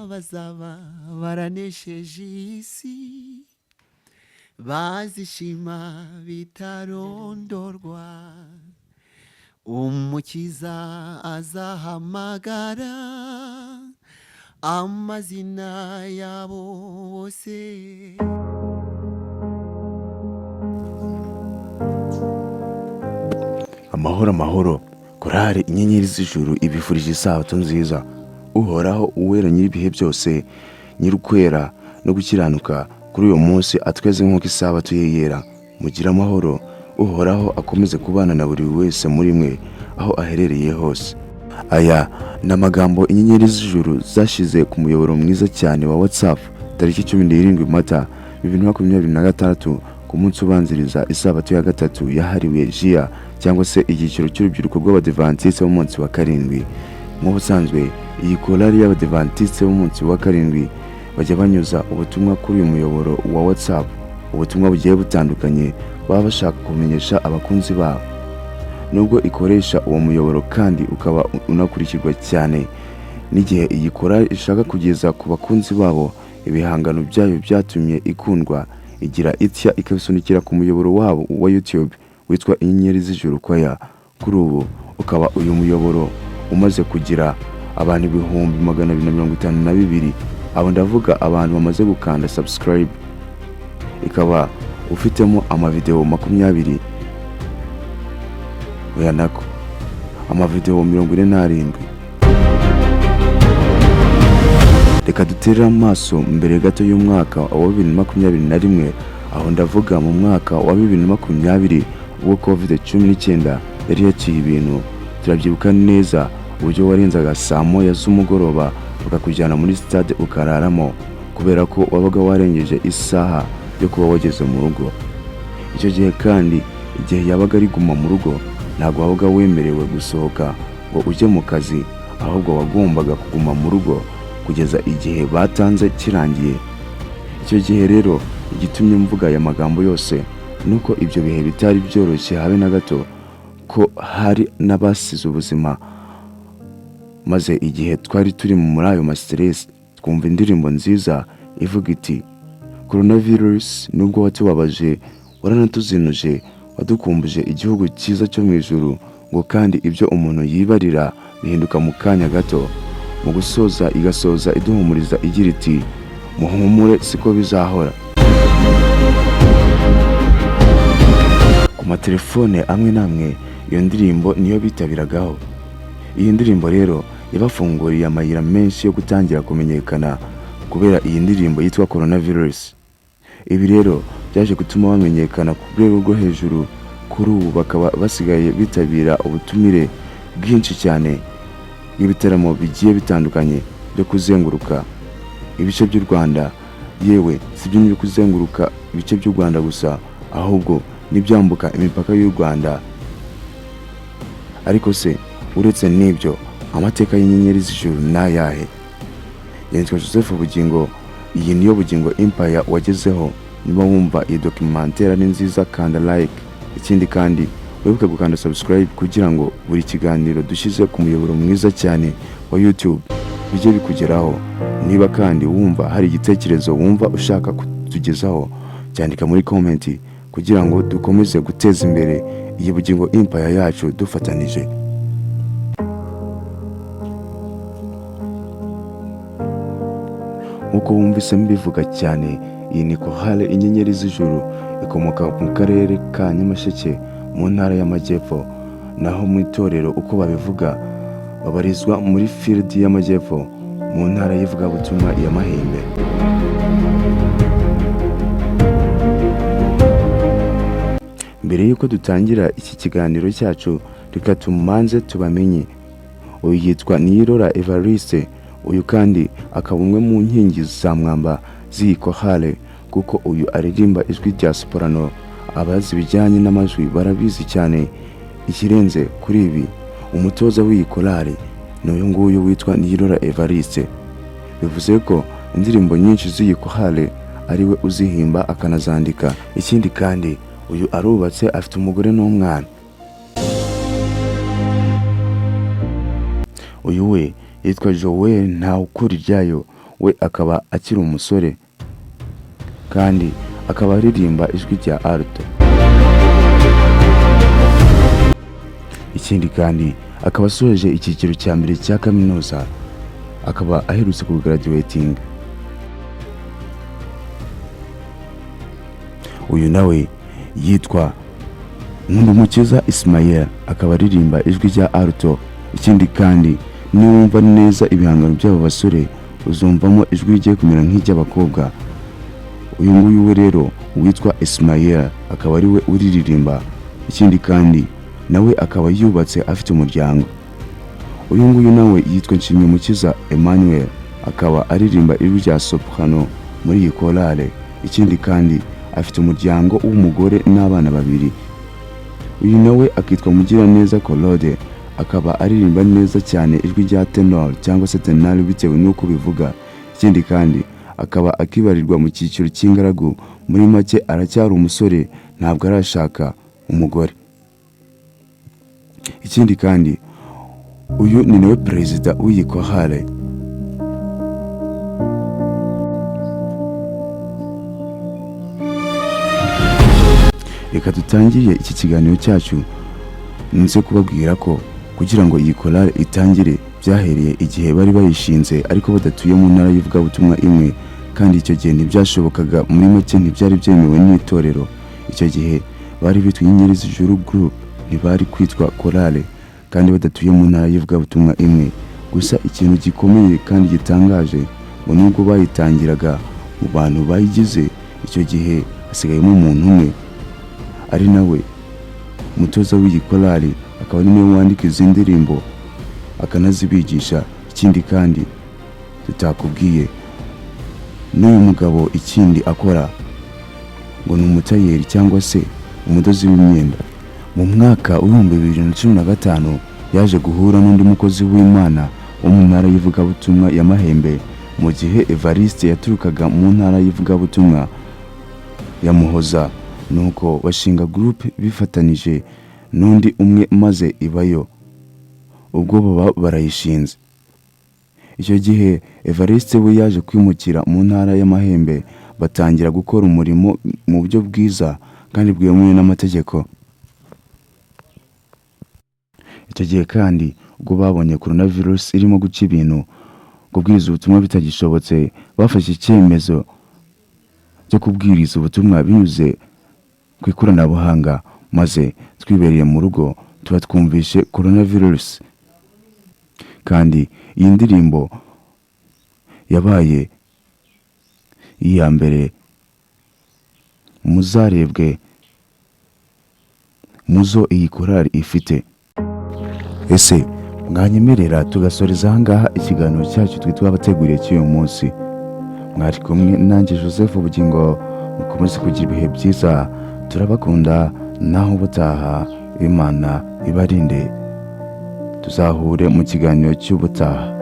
Bazaba baranesheje isi, bazishima bitarondorwa. Umukiza azahamagara amazina yabo bose. Amahoro, amahoro! Korari Inyenyeri z'Ijuru ibifurije isabato nziza. Uhoraho, Uwera, nyir'ibihe byose, nyir'ukwera no gukiranuka, kuri uyu munsi atweze nk'uko isabato ye yera. Mugire amahoro. Uhoraho akomeze kubana na buri wese muri mwe aho aherereye hose. Aya ni amagambo Inyenyeri z'Ijuru zashyize ku muyoboro mwiza cyane wa WhatsApp tariki 17 Mata 2026, ku munsi ubanziriza isabato ya gatatu yahariwe JIA, cyangwa se icyiciro cy'urubyiruko rw'Abadivantisite b'umunsi wa karindwi. Nk'ubusanzwe, iyi korali y'Abadivantisite b'umunsi wa karindwi bajya banyuza ubutumwa kuri uyu muyoboro wa WhatsApp, ubutumwa bugiye butandukanye baba bashaka kumenyesha abakunzi babo. Nubwo ikoresha uwo muyoboro kandi ukaba unakurikirwa cyane, n'igihe iyi korali ishaka kugeza ku bakunzi babo ibihangano byayo byatumye ikundwa, igira itya ikabisunikira ku muyoboro wabo wa YouTube witwa Inyenyeri z'Ijuru Choir. Kuri ubu ukaba uyu muyoboro umaze kugira abantu 252,000. Abo ndavuga abantu bamaze gukanda subscribe. Ikaba ufitemo amavideo 20, oya nako amavideo 47. Reka dutere amaso mbere gato y'umwaka wa 2021. Aho ndavuga mu mwaka wa 2020, ubwo COVID-19 yari yaciye ibintu. Turabyibuka neza uburyo warenzaga saa 1 z'umugoroba bakakujyana muri stade ukararamo, kubera ko wabaga warengeje isaha yo kuba wageze mu rugo. Icyo gihe kandi, igihe yabaga ari guma mu rugo, ntabwo wabaga wemerewe gusohoka ngo ujye mu kazi, ahubwo wagombaga kuguma mu rugo kugeza igihe batanze kirangiye. Icyo gihe rero, igitumye mvuga aya magambo yose ni uko ibyo bihe bitari byoroshye habe na gato, ko hari n'abasize ubuzima. Maze igihe twari turi muri ayo ma stress, twumva indirimbo nziza ivuga iti: "Coronavirus, nubwo watubabaje, waranatuzinuje, wadukumbuje igihugu cyiza cyo mu ijuru." Ngo kandi ibyo umuntu yibarira bihinduka mu kanya gato. Mu gusoza, igasoza iduhumuriza igira iti: "Muhumure, siko bizahora." Ku matelefone amwe n'amwe, iyo ndirimbo niyo bitabiragaho. Iyi ndirimbo rero yabafunguriye amayira menshi yo gutangira kumenyekana kubera iyi ndirimbo yitwa Coronavirus. Ibi rero byaje gutuma bamenyekana ku rwego rwo hejuru. Kuri ubu bakaba basigaye bitabira ubutumire bwinshi cyane bw'ibitaramo bigiye bitandukanye byo kuzenguruka ibice by'u Rwanda. Yewe, si byo kuzenguruka ibice by'u Rwanda gusa, ahubwo n'ibyambuka imipaka y'u Rwanda. Ariko se uretse n'ibyo, amateka y'Inyenyeri z'Ijuru ni ayahe? Yitwa Joseph Bugingo, iyi niyo Bugingo Empire wagezeho. Niba wumva iyi documentaire ari nziza, kanda like. Ikindi kandi, wibuke gukanda subscribe kugira ngo buri kiganiro dushyize ku muyoboro mwiza cyane wa YouTube bijye bikugeraho. Niba kandi wumva hari igitekerezo wumva ushaka kutugezaho, cyandika muri comment kugira ngo dukomeze guteza imbere iyi Bugingo Empire yacu dufatanije. Nk'uko wumvise mbivuga cyane, iyi ni Chorale Inyenyeri z'Ijuru, ikomoka mu karere ka Nyamasheke mu ntara y'Amajyepfo. Naho mu itorero uko babivuga, babarizwa muri field y'Amajyepfo mu ntara y'ivugabutumwa ya Mahembe. Mbere y'uko dutangira iki kiganiro cyacu, reka tumanze tubamenye. Uyu yitwa Niyirora Evariste. Uyu kandi akaba umwe mu nkingi za mwamba z'iyi chorale, kuko uyu aririmba ijwi rya soprano. Abazi ibijyanye n'amajwi barabizi cyane. Ikirenze kuri ibi, umutoza w'iyi korali ni uyu nguyu witwa Niyirora Evariste. Bivuze ko indirimbo nyinshi z'iyi chorale ari we uzihimba akanazandika. Ikindi kandi, uyu arubatse, afite umugore n'umwana. Uyu we yitwa Joel Ntawukuriryayo. We akaba akiri umusore kandi akaba aririmba ijwi rya alto. Ikindi kandi akaba asoje icyiciro cya mbere cya kaminuza, akaba aherutse kugraduatinga. Uyu nawe yitwa Nkundumukiza Ismael, akaba aririmba ijwi rya alto. Ikindi kandi niwumva neza ibihangano by'aba basore uzumvamo ijwi rigiye kumera nk'iry'abakobwa. Uyu nguyu we rero witwa Ismael akaba ari we uriririmba. Ikindi kandi nawe akaba yubatse afite umuryango. Uyu nguyu nawe yitwa Nshimyumukiza Emmanuel, akaba aririmba ijwi rya soprano muri iyi korale. Ikindi kandi afite umuryango w'umugore n'abana babiri. Uyu nawe akitwa Mugiraneza Claude, akaba aririmba neza cyane ijwi rya tenor cyangwa se tenor bitewe n'uko bivuga. Ikindi kandi akaba akibarirwa mu cyiciro cy'ingaragu, muri make aracyari umusore, ntabwo arashaka umugore. Ikindi kandi uyu ni nawe perezida w'iyi korale. Reka dutangire iki kiganiro cyacu nze kubabwira ko kugira ngo iyi korale itangire byahereye igihe bari bayishinze ariko badatuye mu ntara y'ivugabutumwa imwe, kandi icyo gihe ntibyashobokaga, muri make ntibyari byemewe n'itorero. Icyo gihe bari bitwa Inyenyeri z'Ijuru Group, ntibari kwitwa korale kandi badatuye mu ntara y'ivugabutumwa imwe. Gusa ikintu gikomeye kandi gitangaje ngo nubwo bayitangiraga mu bantu bayigize icyo gihe hasigayemo umuntu umwe ari nawe umutoza w'iyi korali, akaba ari nawe wandika izi ndirimbo akanazibigisha. Ikindi kandi tutakubwiye n'uyu mugabo ikindi akora ngo ni umutayeri cyangwa se umudozi w'imyenda. Mu mwaka w'2015 yaje guhura n'undi mukozi w'Imana wo mu ntara y'ivugabutumwa ya Mahembe, mu gihe Evariste yaturukaga mu ntara y'ivugabutumwa ya Muhoza. Nuko bashinga groupe bifatanije n'undi umwe maze ibayo, ubwo baba barayishinze. Icyo gihe Evariste we yaje kwimukira mu ntara y'Amahembe, batangira gukora umurimo mu buryo bwiza kandi bwemewe n'amategeko. Icyo gihe kandi ubwo babonye coronavirus irimo guca ibintu, kubwiriza ubutumwa bitagishobotse, bafashe icyemezo cyo kubwiriza ubutumwa binyuze ku ikoranabuhanga, maze twibereye mu rugo tuba twumvishe coronavirus. Kandi iyi ndirimbo yabaye iya mbere muzarebwe muzo iyi korali ifite. Ese mwanyemerera tugasoreza ahangaha ikiganiro cyacu twe twabateguriye cy'uyu munsi? Mwari kumwe nanjye Joseph Bugingo, mukomeze kugira ibihe byiza, turabakunda, naho ubutaha Imana ibarinde, tuzahure mu kiganiro cy'ubutaha.